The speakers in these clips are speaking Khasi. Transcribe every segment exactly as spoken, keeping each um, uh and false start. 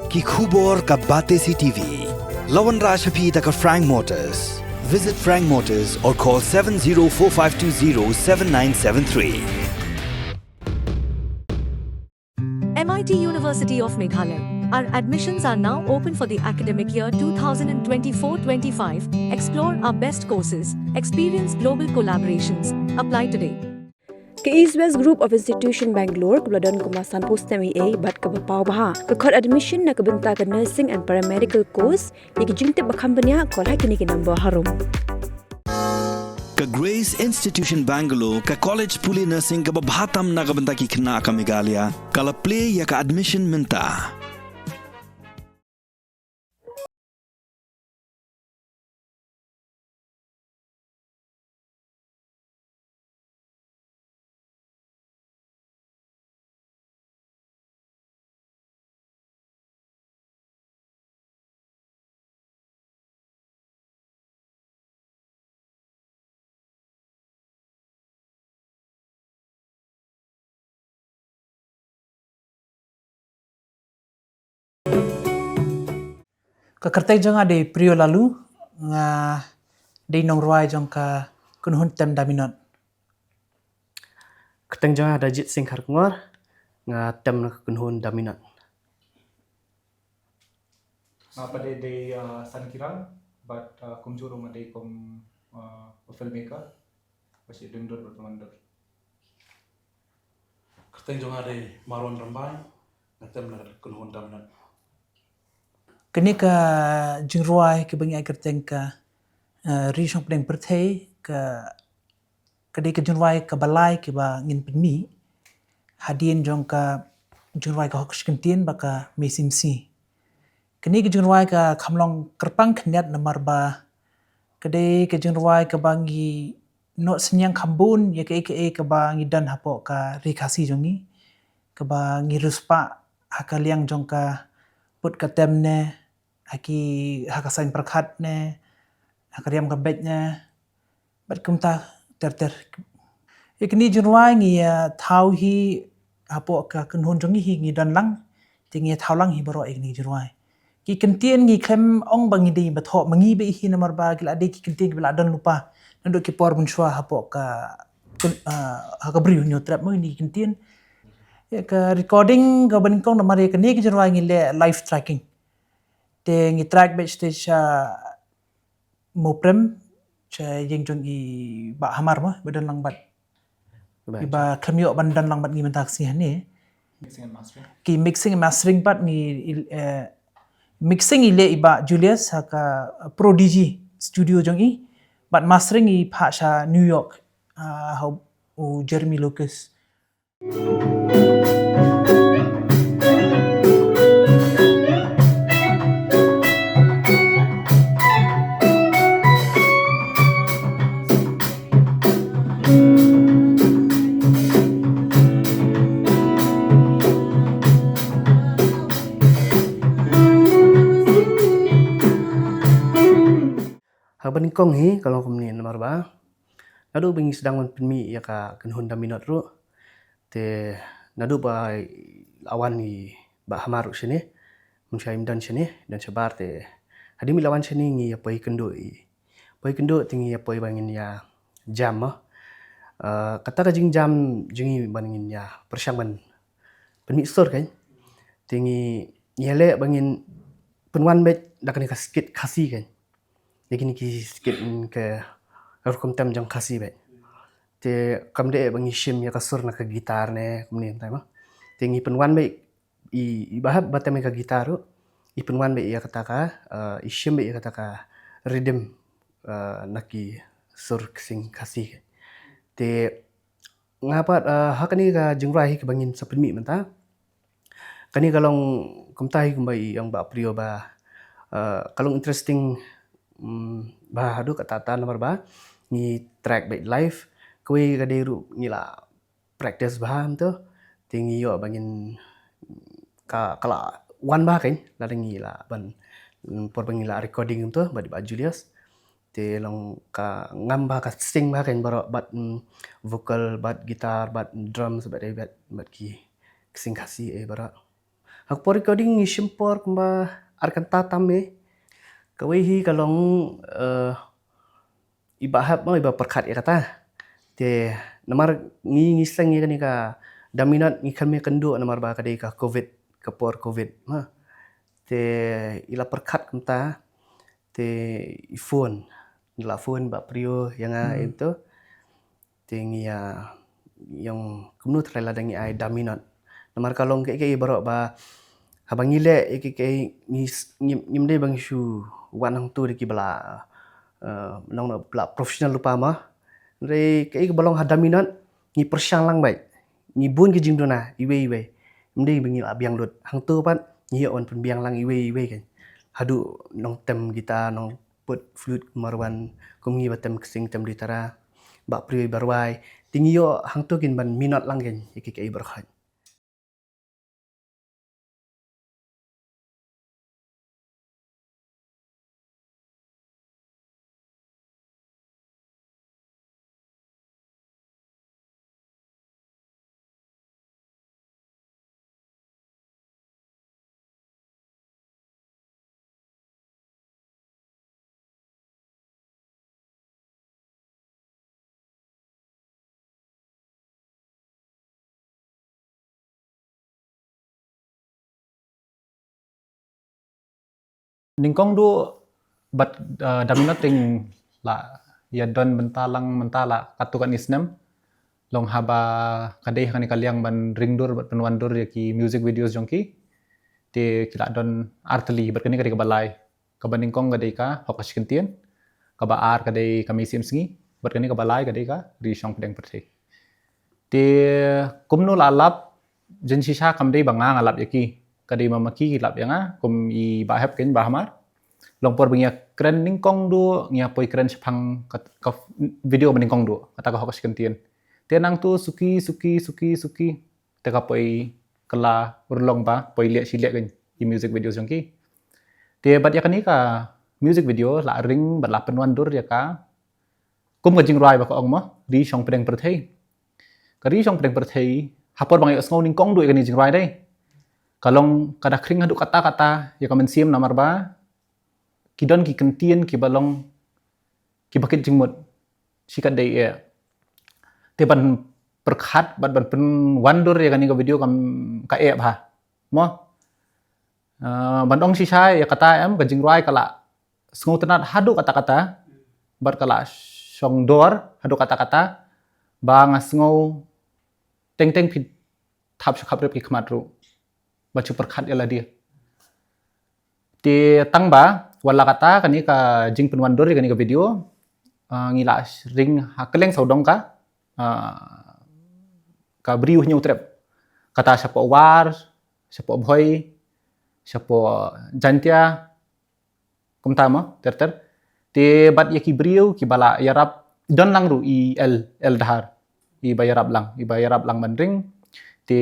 Ki khubor ka Batesi T V. La wanrah sha phi da ka Frank Motors. Visit Frank Motors or call seven zero four five two zero seven nine seven three. M I T University of Meghalaya. Our admissions are now open for the academic year two thousand twenty-four twenty-five. Explore our best courses, experience global collaborations. Apply today. Ka East West Group of Institution Bangalore kaba la don kumba sanphew snem eiei bad kaba paw bha ka khot admission na ka bynta ka nursing and paramedical course. Ïa ki jingtip ba kham bniah, call ha kine ki number harum. Ka Grace Institution Bangalore, ka college pule nursing kaba bha tam na ka bynta ki khynnah ka Meghalaya, ka la plie ïa ka admission mynta. Ka kyrteng jong nga dei Priyo Lalu, nga dei nongrwai jong ka kynhun tem Daminot. Kyrteng jong nga Dajit Singh Kharkongor, nga tem na ka kynhun Daminot. Nga pat dei, dei, uh, San Kirang, bad, uh, kumjuh ruh nga dei kum, uh, a filmmaker. Ba shu dang dor bad pynwandur. Kyrteng jong nga dei Marwan Rymbai, nga tem na ka kynhun Daminot. Kane ka jingrwai kaba ngi ai kyrteng ka, eh, Ri Shong Pdeng Pyrthei, ka, ka dei ka jingrwai kaba lai kaba ngin pynmih hadien jong ka jingrwai Ka Hok Shi Kyntien bad Ka Mei Simsi. Kane ka jingrwai ka kham long kyrpang khyndiat namar ba ka dei ka jingrwai kaba ngi noh synñiang kham bun ïa kaei kaei kaba ngi don hapoh ka Ri Khasi jong ngi, kaba ngi riewspah ha ka liang jong ka put ka tem ne, ha ki, ha ka saiñ pyrkhat ne, ha ka riam ka beit ne, bad kumta ter ter. Ïa kine jingrwai ngi, eh, thaw hi hapoh ka kynhun jong ngi hi ngi don lang, te ngi thaw lang hi baroh ïa kine jingrwai. Ki kyntien ngi khlem ong ba ngi dei ba thoh ma ngi beit hi namar ba ki la dei ki kyntien kiba la don lypa naduh ki por mynshuwa hapoh ka, ah, ha ka Bri Hynñiewtrep mo kine ki kyntien. Ïa ka recording kaba nyngkong namar ïa kane ka jingrwai ngi leh live tracking. Te ngi track backstage sha Mawprem, sha ïing jong i Bah Hamar mo, ba don lang bad, i ba khlem ïoh ban don lang bad ngi mynta ka sngi hangne. Mixing and mastering. Ki mixing and mastering pat ngi, eh, mixing i leh i Bah Julius ha ka Pro D J studio jong i, bad mastering i phah sha New York, ah, ha u Jeremy Lucas. Ha kaba nyngkong hi ka long kumne namar ba naduh ba ngi sdang ban pynmih ïa ka kynhun Daminot ruh, te naduh ba la wan i Bah Hamar ruh shane, mynshwa im don shane, don shabar te hadien ba la wan shane ngi ïa poi kynduh i, poi kynduh te ngi ïa poi ba ngin ïa jam mo. Eh, kata ka jingjam jong ngi ba ngin ïa pyrshang ban pynmih sur kan. Te ngi, ngi ïa leh ba ngin pynwan beit da kane ka skit Khasi kan. Ïa kine ki skit, mm, ka rukom tem jong Khasi beit. Te kam dei ba ngi shim ïa ka sur na ka guitar ne kumne mynta mo. Te ngi pynwan beit i, i Bah Hap ba tem ïa ka guitar ruh, i pynwan beit ïa kata ka, eh, i shim beit ïa kata ka rhythm, eh, na ki sur ksing Khasi. Te nga pat, eh, ha kane ka jingrwai hi kaba ngin sa pynmih mynta. Kane ka long kumta hi kumba i ong Bah Priyo ba, eh, ka long interesting, mm, ba haduh katta katta namar ba ngi track beit live. Kawei ka dei ruh ngi la practice bha mynta. Te ngi ïoh ba ngin ka, ka la wan bha kan, lada ngi la ban, mm, por ba ngi la recording mynta bad i Bah Julius. Te long ka ngam bha ka sing bha kan baroh bad, mm, vocal bad guitar bad drums bad, eh, bad, bad ki ksing Khasi, eh, baroh. Ha ka por recording ngi shim por kumba ar kynta tam eh. Kawei hi ka long, eh, i Bah Hep mo i ba pyrkhat ïa kata. Te namar ngi ngi seng ïa kane ka Daminot ngi khlem ïakynduh namar ba ka dei ka covid, ka por covid mo. Te i la pyrkhat kumta, te i phone, i la phone Bah Prio ïa nga. Hmm. Ïa to. Te ngi ïa ïong kumno trai lada ngi ai Daminot. Namar ka long kaei kaei baroh ba haba ngi leh ïa kaei kaei ngi s-, ngi, ngim dei ba ngi shu wan hangto da kiba la, eh, nong na ba la professional lypa mo. Hynrei kaei kaba long ha Daminot ngi pyrshang lang beit. Ngi bun ki jingduna iwei iwei. Ngim dei ba ngi la biang lut. Hangto pat ngi ïoh wan pynbiang lang iwei iwei kan. Haduh nongtem guitar, nong put flute, marwan, kum ngi ba tem ksing, tem ditara, Bah Prio ba rwai. Te ngi ïoh hangto kin ban minot lang kan ïa kiei kiei baroh. Nyngkong duh bad, eh, Daminot te ngi la ïa don bynta lang mynta la katto katne snem. Long haba ka dei ha kane ka liang ban ring dur bad pynwan dur ïa ki music videos jong ki. Te ki la don ar tylli bad kane ka dei kaba lai. Kaba nyngkong ka dei ka Hok Ka Shi Kyntien, kaba ar ka dei Ka Mei Siem Sngi, bad kane kaba lai ka dei ka Ri Shong Pdeng Pyrthei. Te kumno la lap, jingshisha kam dei ba nga nga lap ïa ki. Ka dei ma ma ki ki lap ïa nga, kum i Bah Hep kein Bah Hamar. Long por ba ngi ïa kren nyngkong duh, ngi ïa poi kren shaphang ka, ka video ba nyngkong duh, kata ka Hok Ka Shi Kyntien. Te nangto suki, suki, suki, suki. Te ka poi kylla urlong ba poi leh shi leh kein i music video jong ki. Te bad ïa kane ka music video la ring bad la pynwan dur ïa ka, kum ka jingrwai ba ka ong mo, Ri Shong Pdeng Pyrthei. Ka Ri Shong Pdeng Pyrthei, ha por ba nga ïohsngew nyngkong duh ïa kane jingrwai dei, ka long ka da khring haduh katta katta ïa ka mynsiem namar ba ki don ki kyntien kiba long kiba kit jingmut shi katdei eh. Te ban pyrkhat bad ban pynwan dur ïa kane ka video kam ka eh bha mo. Eh, ban ong shisha ïa kata em, ka jingrwai ka la sngewtynnat haduh katta katta bad ka la shong dor haduh katta katta ba nga sngew teng teng phi thap sha khap rep ki khmat ruh. Ba shu pyrkhat ïa lade. Te tang ba wat la kata kane ka jingpynwan dur ïa kane ka video, ah, ngi la ring ha kylleng sawdong ka, ah, ka Bri u Hynñiewtrep. Kata shapoh War, shapoh Bhoi, shapoh Jaintia, kumta mo ter ter. Te bad ïa ki briew kiba la ïarap, don lang ruh i El, El Dhar, iba ïarap lang, iba ïarap lang ban ring. Te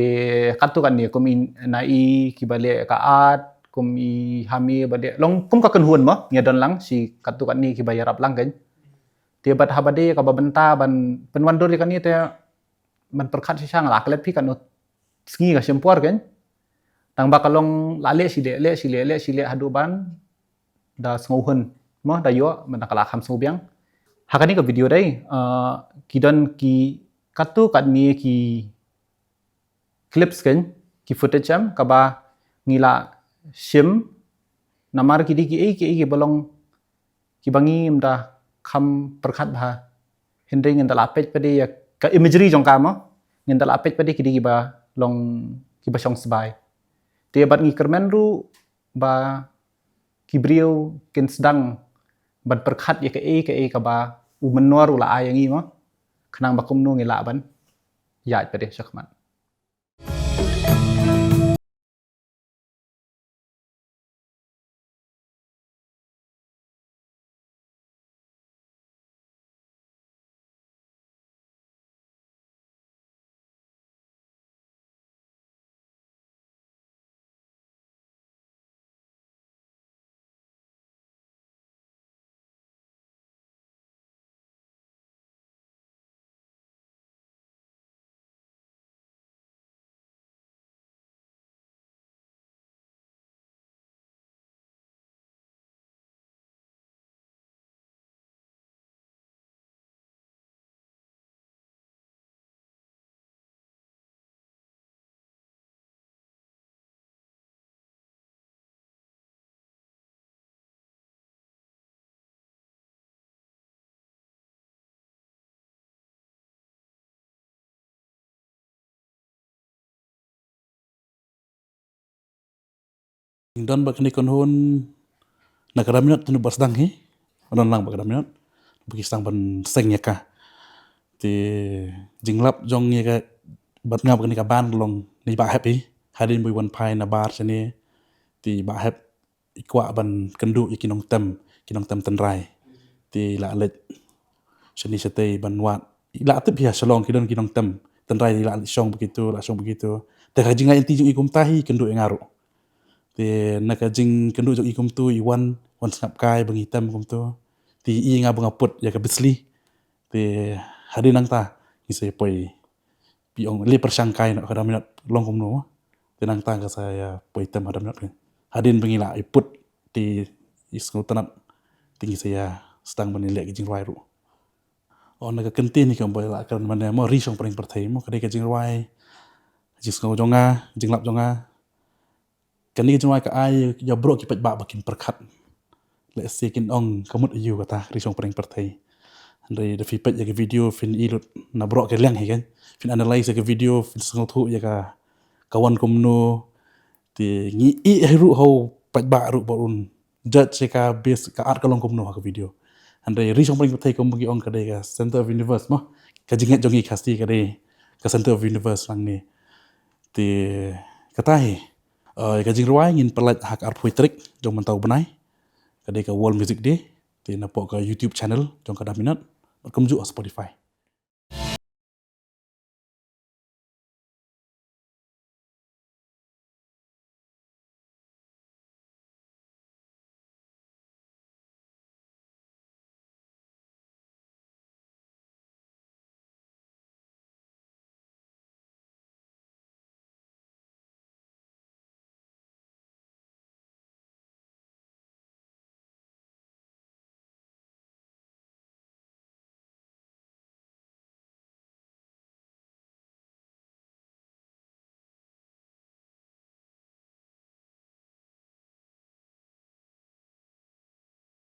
katto katne kum i Naei kiba leh ka art, kum i Hame ba leh, long kum ka kynhun mo, ngi don lang shi katto katne kiba ïarap lang kein. Te bad haba dei kaba bynta ban pynwan dur ïa kane te ban pyrkhat shisha nga la klet phi katno sngi ka shim por kein. Tang ba ka long la leh shi leh, leh shi leh, leh shi leh haduh ban da sngewhun mo, da ïoh mynta ka la kham sngewbiang. Ha kane ka video dei, eh, ki don ki katto katne ki clips kein, ki footage em kaba ngi la shim namar ki dei kiei kiei kiba long kiba ngim da kham pyrkhat bha. Hynrei ngin da la peit pat de ïa ka imagery jong ka mo. Ngin da la peit pat de ki dei kiba long kiba shong sbai. Te bad ngi kyrmen ruh ba ki briew kin sdang ban pyrkhat ïa kaei kaei kaba u Mynnor u la ai ïa ngi mo. Khnang ba kumno ngi lah ban ïaid pat de shakhmat. Don ba kane ka kynhun na ka Daminot tang ba sdang hi. Don lang ba ka Daminot ba ki sdang ban seng ïa ka. Te jinglap jong ïa ka bad nga ba kane ka band long na i Bah Hep hi. Hadien ba i wan phai na bar shane, te i Bah Hep i kwah ban kynduh ïa ki nongtem, ki nongtem tynrai. Te i la leit shane shatei ban wad. I la tip hi ha Shillong ki don ki nongtem tynrai, i la leit shong ba kito, la shong ba kito. Te ka jingleit lynti jong i kumta hi i kynduh ïa nga ruh. Te na ka jingkynduh jong i kumto i wan, wan sngap kai ba ngi tem kumto. Te i ïa nga ba nga put ïa ka bisli. Te hadien nangta ngi sa poi, phi ong leh pyrshang kai noh ha ka Daminot long kumno. Te nangta ka sa ïa poi tem ha ka Daminot. Hadien ba ngi la ïa put te i sngewtynnat, te ngi sa ïa sdang ban ïaleh ki jingrwai ruh. O, na ka kyntien hi kumba la kren mynne mo, Ri Shongpdeng Pyrthei mo, ka dei ka jingrwai jingsngew jong nga, jinglap jong nga. Kane ka jingrwai ka ai ïa baroh ki paidbah ba kin pyrkhat. Lehse kin ong ka mut aïu kata Ri Shongpdeng Pyrthei. Hynrei da phi peit ïa ka video phin i lut na baroh ka liang hi kan. Phin analyse ïa ka video, phin sngewthuh ïa ka, ka wan kumno. Te ngi i hi ruh ha u paidbah ruh ba un judge ïa ka base ka art ka long kumno ha ka video. Hynrei Ri Shongpdeng Pyrthei kumba ngi ong ka dei ka center of universe mo. Ka jingngeit jong ngi Khasi ka dei ka center of universe nangne. Te kata hi, eh, ka jingrwai ngin pynlait ha ka arphew tarik jong mynta u bnai. Ka dei ka World Music Day. Te napoh ka YouTube channel jong ka Daminot bad kumjuh ha Spotify.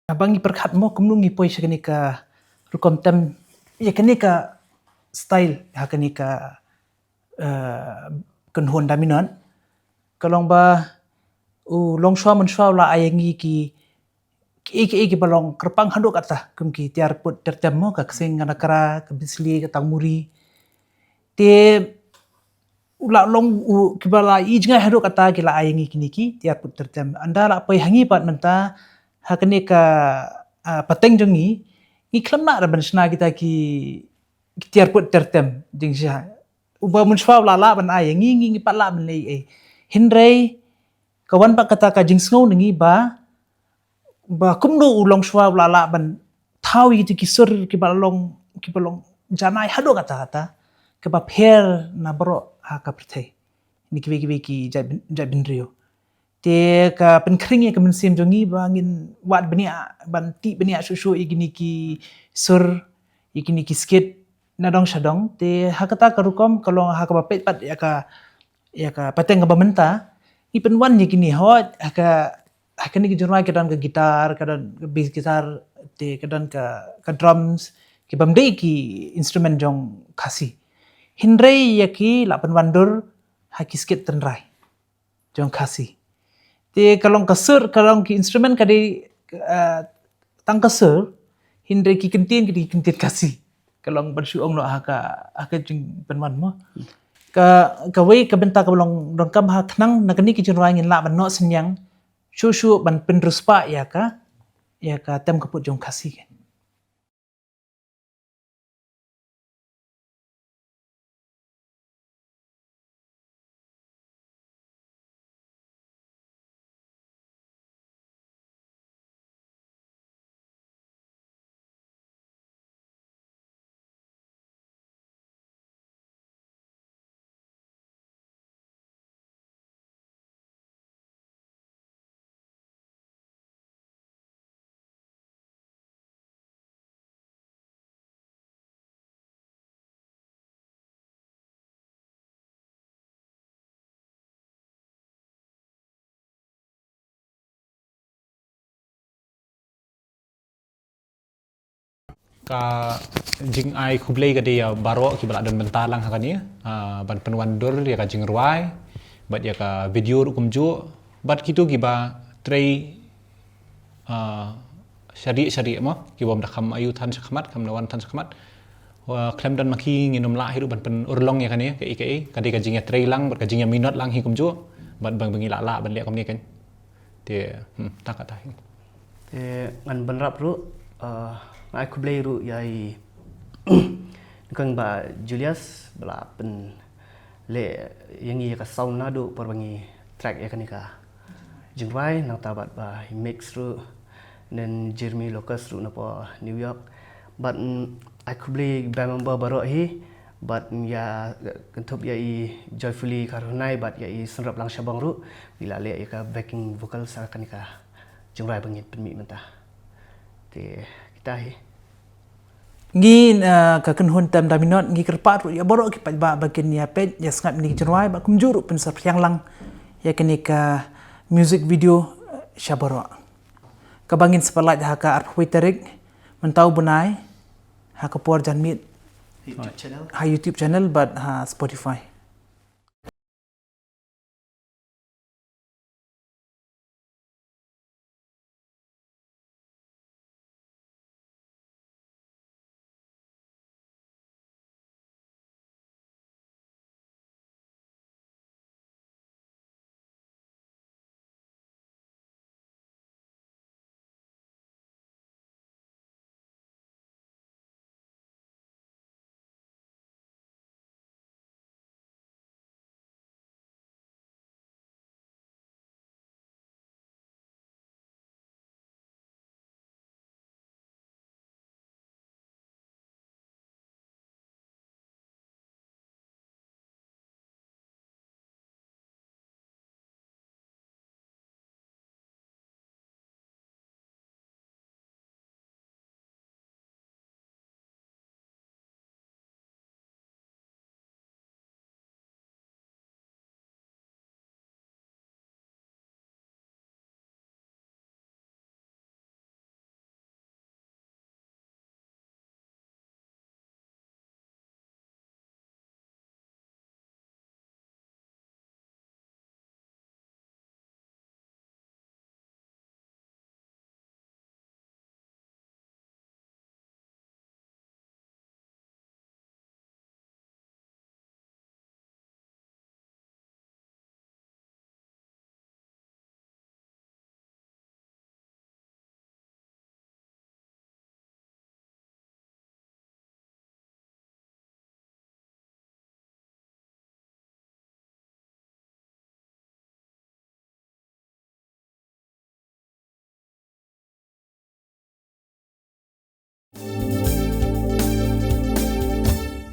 Haba ngi pyrkhat mo kumno ngi poi sha kane ka rukom tem, ïa kane ka style ha kane ka, eh, kynhun Daminot. Ka long ba u longshuwa mynshwa u la ai ïa ngi ki, ki, ki, kiba long kyrpang haduh katta, kum ki tiar put tiar tem mo, ka ksing, ka nakra, ka bisli, ka tangmuri. Te u la long u, kiba la i jngai haduh katta ki la ai ïa ngi kine ki tiar put tiar tem. Ynda la poi ha ngi pat mynta ha kane ka, ah, pateng jong ngi, ngi khlem lah ban shna kita ki, ki tiar put tiar tem jingshisha. Uba mynshwa u la lah ban ai ïa ngi, ngi, ngi pat lah ban leh ei. Hynrei ka wan pat kata ka jingsngew na ngi ba, ba kumno u longshuwa u la lah ban thaw ïa kito ki sur kiba long, kiba long janai haduh katta katta, kiba pher na baroh ha ka pyrthei. Ni kiwei kiwei ki jait byn-, jait bynriew. Te ka pynkhring ïa ka mynsiem jong ngi ba ngin wad bniah, ban tih bniah shuh shuh ïa kine ki sur, ïa kine ki skit, na dong sha dong. Te ha kata ka rukom ka long ha kaba peit pat ïa ka, ïa ka pateng kaba mynta. Ngi pynwan ïa kine hooid, ha ka, ha kane ka jingrwai ka don ka guitar, ka don ka bass guitar, te ka don ka, ka drums, kibym dei ki instrument jong Khasi. Hynrei ïa ki la pynwandur ha ki skit tynrai jong Khasi. Te ka long ka sur, ka long ki instrument ka dei, eh, tang ka sur, hynrei ki kyntien ka dei ki kyntien Khasi. Ka long ban shu ong noh ha ka, ha ka jingpynwan mo. Ka, kawei ka bynta kaba long donkam ha khnang na kane ka jingrwai ngin lah ban noh synñiang shuh shuh ban pynriewspah ïa ka, ïa ka tem ka put jong Khasi. Ka jingai khublei ka dei ïa baroh kiba la don bynta lang ha kane, ah, ban pynwandur ïa ka jingrwai bad ïa ka video ruh kumjuh. Bad kitu kiba trei, ah, shariah shariah mo, ki bym da kham ayu than shakhmat, kham nawan than shakhmat. Wa khlem don ma ki ngin ym lah hi ruh ban pynurlong ïa kane, kaei kaei, ka dei ka jingïatrei lang, bad ka jingïaminot lang hi kumjuh, bad ban ba ngi lah lah ban leh kumne kan. Te, hmm, ta kata hi. Te ngan bynrap ruh, ah, nga ai khublei ruh ïa i, kong ba Julius, ba la pynleh ïa ngi ïa ka sound naduh por ba ngi track ïa kane ka jingrwai, nangta bad ba i mix ruh, then Jeremy Locust ruh na po New York. Bad, mm, ai khublei ba member baroh hi, bad, mm, ïa, kynthup ïa i Joyfully Kharhunai, bad ïa i Synrap Lang Shabong ruh, ki la leh ïa ka backing vocal sa kane ka jingrwai ba ngin pynmih mynta. Te, kita hi. Ngi, eh, ka kynhun Tem Da Minot, ngi kyrpad ruh ïa baroh ki paidbah ba kin ïa peit, ïa sngap ïa kine ki jingrwai, bad kumjuh ruh pynsaphriang lang ïa kine ka music video, eh, sha baroh. Kaba ngin sa pyllait ha ka arphew tarik, mynta u bnai, ha ka por janmiet. YouTube channel. Ha YouTube channel, bad ha Spotify.